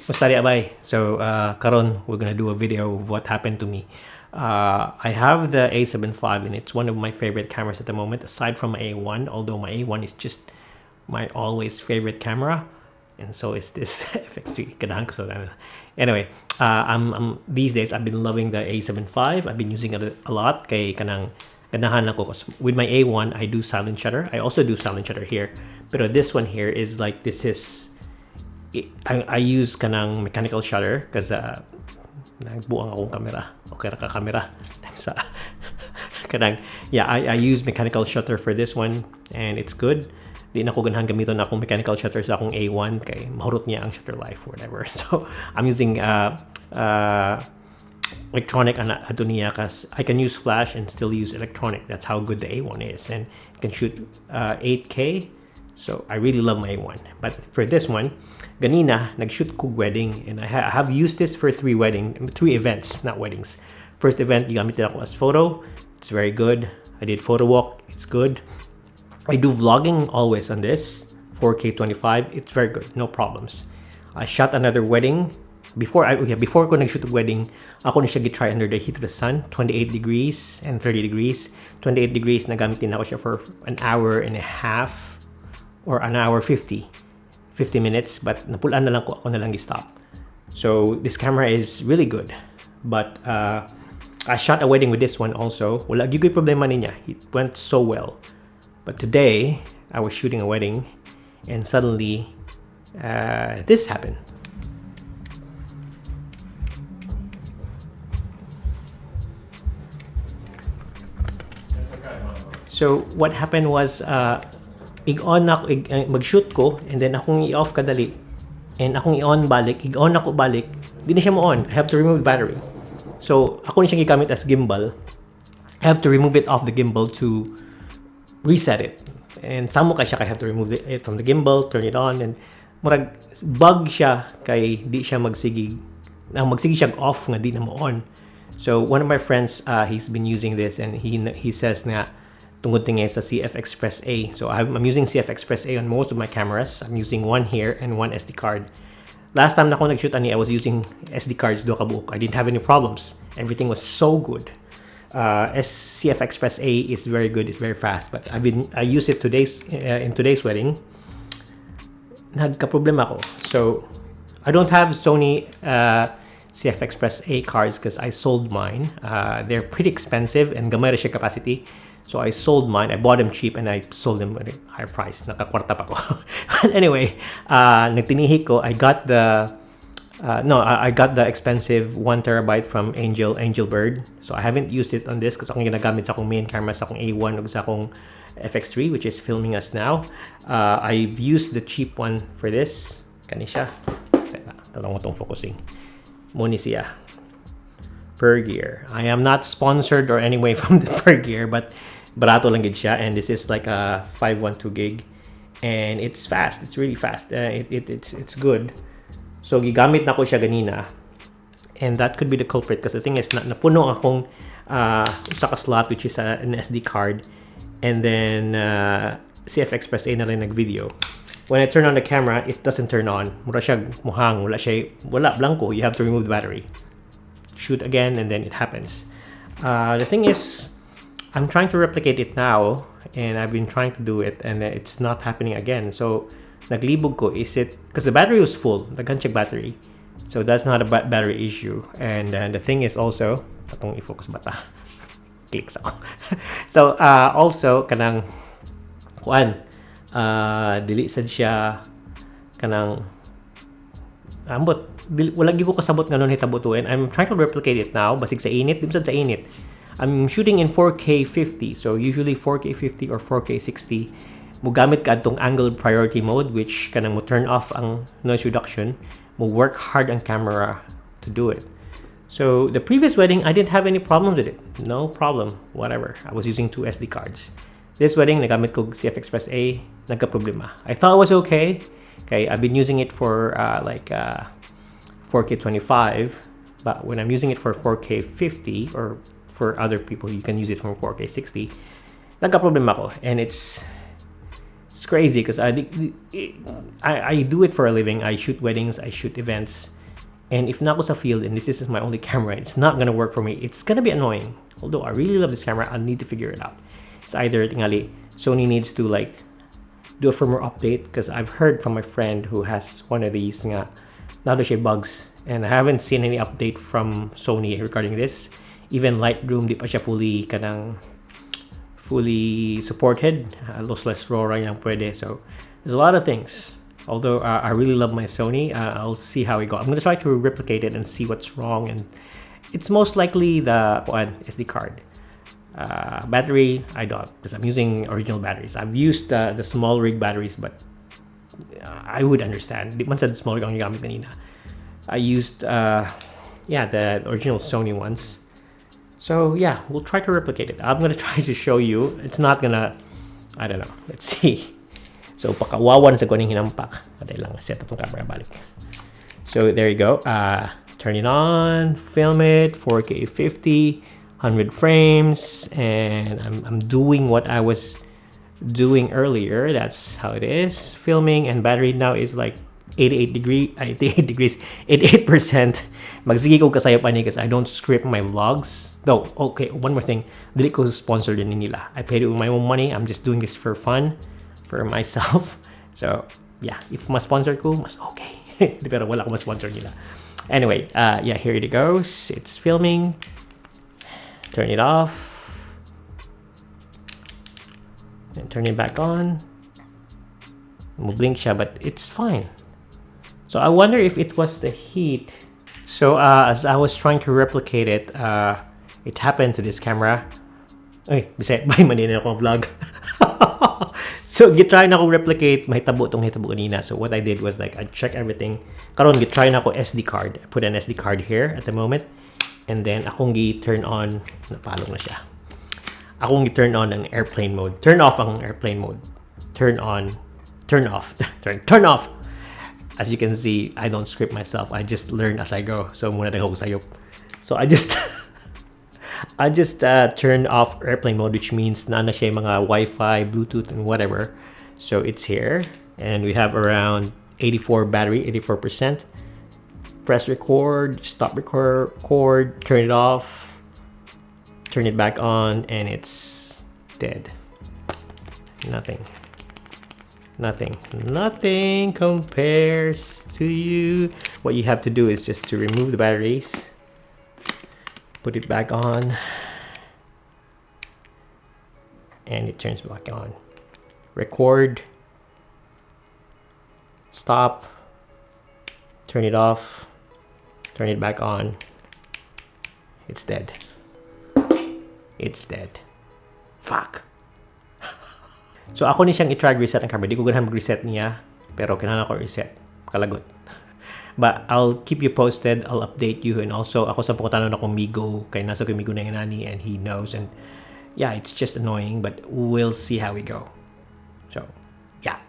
Musta diay, bay? So, karon we're gonna do a video of what happened to me. I have the A7 V and it's one of my favorite cameras at the moment, aside from my A1, although my A1 is just my always favorite camera, and so is this FX3. Ganahan ko sa. Anyway, I'm these days I've been loving the A7 V. I've been using it a lot kay kanang ganahan lang ko 'cause with my A1 I do silent shutter. I also do silent shutter here. Pero this one here is like, this is I use kanang mechanical shutter because nagbuang akong kamera. Okay ra ka kamera. Sa kanang, yeah, I use mechanical shutter for this one and it's good. Di na ko ganahan gamiton akong mechanical shutter sa akong A1 kay mahurot niya ang shutter life or whatever. So I'm using electronic ana ato niya 'cause I can use flash and still use electronic. That's how good the A1 is, and it can shoot 8K. So I really love my A1. But for this one, ganina nag-shoot ko wedding and I have used this for three wedding, three events, not weddings. First event, gigamit nako as photo. It's very good. I did photo walk. It's good. I do vlogging always on this 4K 25. It's very good, no problems. I shot another wedding. Before ko nag-shoot og wedding, ako ni siya gi-try under the heat of the sun, 28 degrees and 30 degrees. 28 degrees, nagamit din ako siya for an hour and a half or an hour 50 minutes, but napulaan na lang ko, ako na lang gi-stop. So this camera is really good. But I shot a wedding with this one also. Wala gyud ko'y problema niya. It went so well. But today, I was shooting a wedding and suddenly this happened. So what happened was ig-on na ig, mag-shoot ko and then akong i-off kadali and akong i-on balik, ig-on ako balik, di na siya mo-on. I have to remove the battery. So ako ni siyang gigamit as gimbal. I have to remove it off the gimbal to reset it. And samo kay siya kay I have to remove it from the gimbal, turn it on, and murag bug siya kay di siya magsigi na magsigi siya off nga di na mo on. So one of my friends, he's been using this and he says nga tungod tingi sa CF Express A. So I'm using CF Express A on most of my cameras. I'm using one here and one SD card. Last time na ako nag-shoot ani, I was using SD cards duha ka buok. I didn't have any problems. Everything was so good. CF Express A is very good. It's very fast. But I used it in today's wedding. Nagka-problema ako. So I don't have Sony CF Express A cards because I sold mine. They're pretty expensive and gamay ra siya capacity. So I sold mine. I bought them cheap and I sold them at a higher price. Nakakwarta pa ko. But anyway, nagtinihi ko. I got the no, I got the expensive 1 terabyte from Angel Bird. So I haven't used it on this because akong ginagamit sa akong main camera, sa akong A1 ug sa akong FX3, which is filming us now. I've used the cheap one for this. Kani siya. Teka, tanong ko tong focusing. Mao ni siya. Pergear. I am not sponsored or anyway from the Pergear, but barato lang gid siya, and this is like a 512 gig, and it's fast. It's really fast. It's good. So gigamit na ko siya ganina, and that could be the culprit because the thing is na, napuno akong usa ka slot, which is an SD card, and then CF Express A na lang nag-video. When I turn on the camera, it doesn't turn on. Mura siya muhang, wala siya, wala, blanco. You have to remove the battery. Shoot again, and then it happens. The thing is, I'm trying to replicate it now, and I've been trying to do it, and it's not happening again. So, naglibog ko, is it, because the battery was full, daghan siya battery. So, that's not a battery issue. And the thing is also, atong i-focus ba ta? Clicks ako. So, also, kanang, kuan, dili sad siya, kanang, ambot, dili, wala gyud ko kasabot nganong nahitabo to, and I'm trying to replicate it now, basig sa init, di sad sa init. I'm shooting in 4K 50, so usually 4K 50 or 4K 60, mugamit ka adtong angle priority mode, which kanang mo turn off ang noise reduction, mo work hard ang camera to do it. So the previous wedding, I didn't have any problems with it. No problem, whatever. I was using two SD cards. This wedding, nagamit ko CF Express A, nagka-problema. I thought it was okay. Okay, I've been using it for 4K 25, but when I'm using it for 4K 50 or for other people, you can use it for 4K 60. Nagka-problema ko, and it's crazy because I do it for a living. I shoot weddings, I shoot events. And if naa ko sa field and this is my only camera, it's not gonna work for me. It's gonna be annoying. Although I really love this camera, I need to figure it out. It's either tingali Sony needs to, like, do a firmware update because I've heard from my friend who has one of these nga naa daw siya bugs and I haven't seen any update from Sony regarding this. Even Lightroom, di pa siya fully kanang fully supported. Lossless RAW ra yung pwede. So there's a lot of things. Although I really love my Sony, I'll see how it goes. I'm gonna try to replicate it and see what's wrong. And it's most likely the kuan, SD card. Battery, I don't, because I'm using original batteries. I've used the SmallRig batteries, but I would understand. Di man sa SmallRig ang gamit kanina. I used, yeah, the original Sony ones. So yeah, we'll try to replicate it. I'm gonna try to show you. It's not gonna, I don't know. Let's see. So pakawawan sa kuning hinampak. Patay lang, set atong camera balik. So there you go. Turn it on, film it, 4K 50, 100 frames, and I'm doing what I was doing earlier. That's how it is. Filming, and battery now is like 88 degree, 88 degrees, 88%. Magsige ko kasayop ani because I don't script my vlogs. Though, okay, one more thing. Dili ko sponsor din nila. I paid it with my own money. I'm just doing this for fun, for myself. So, yeah, if ma-sponsor ko, mas okay. Pero wala ko ma-sponsor nila. Anyway, yeah, here it goes. It's filming. Turn it off. And turn it back on. Mo-blink siya, but it's fine. So I wonder if it was the heat. So as I was trying to replicate it, it happened to this camera. Ay, bisaya, bay man din ako vlog. So, gitry nako replicate, mahitabo tong hitabo kanina. So, what I did was, like, I check everything. Karon gitry nako SD card. I put an SD card here at the moment. And then, akong gi-turn on, napalong na siya. Akong gi-turn on ang airplane mode. Turn off ang airplane mode. Turn on, turn off, turn off. As you can see, I don't script myself. I just learn as I go. So, mao na ko sayop. So, I just turned off airplane mode, which means naa na siya yung mga Wi-Fi, Bluetooth, and whatever. So it's here, and we have around 84 battery, 84%. Press record, stop record, turn it off, turn it back on, and it's dead. Nothing. Nothing. Nothing compares to you. What you have to do is just to remove the batteries, put it back on, and it turns back on. Record, stop, turn it off, turn it back on. It's dead. It's dead. Fuck. So ako ni siyang i-try reset ang camera. Di ko ganahan mag-reset niya, pero kinahanglan ko reset. Kalagot. But I'll keep you posted. I'll update you. And also, ako sa pangutanon akong migo, kay naa sa koy migo na nani and he knows. And yeah, it's just annoying, but we'll see how we go. So, yeah.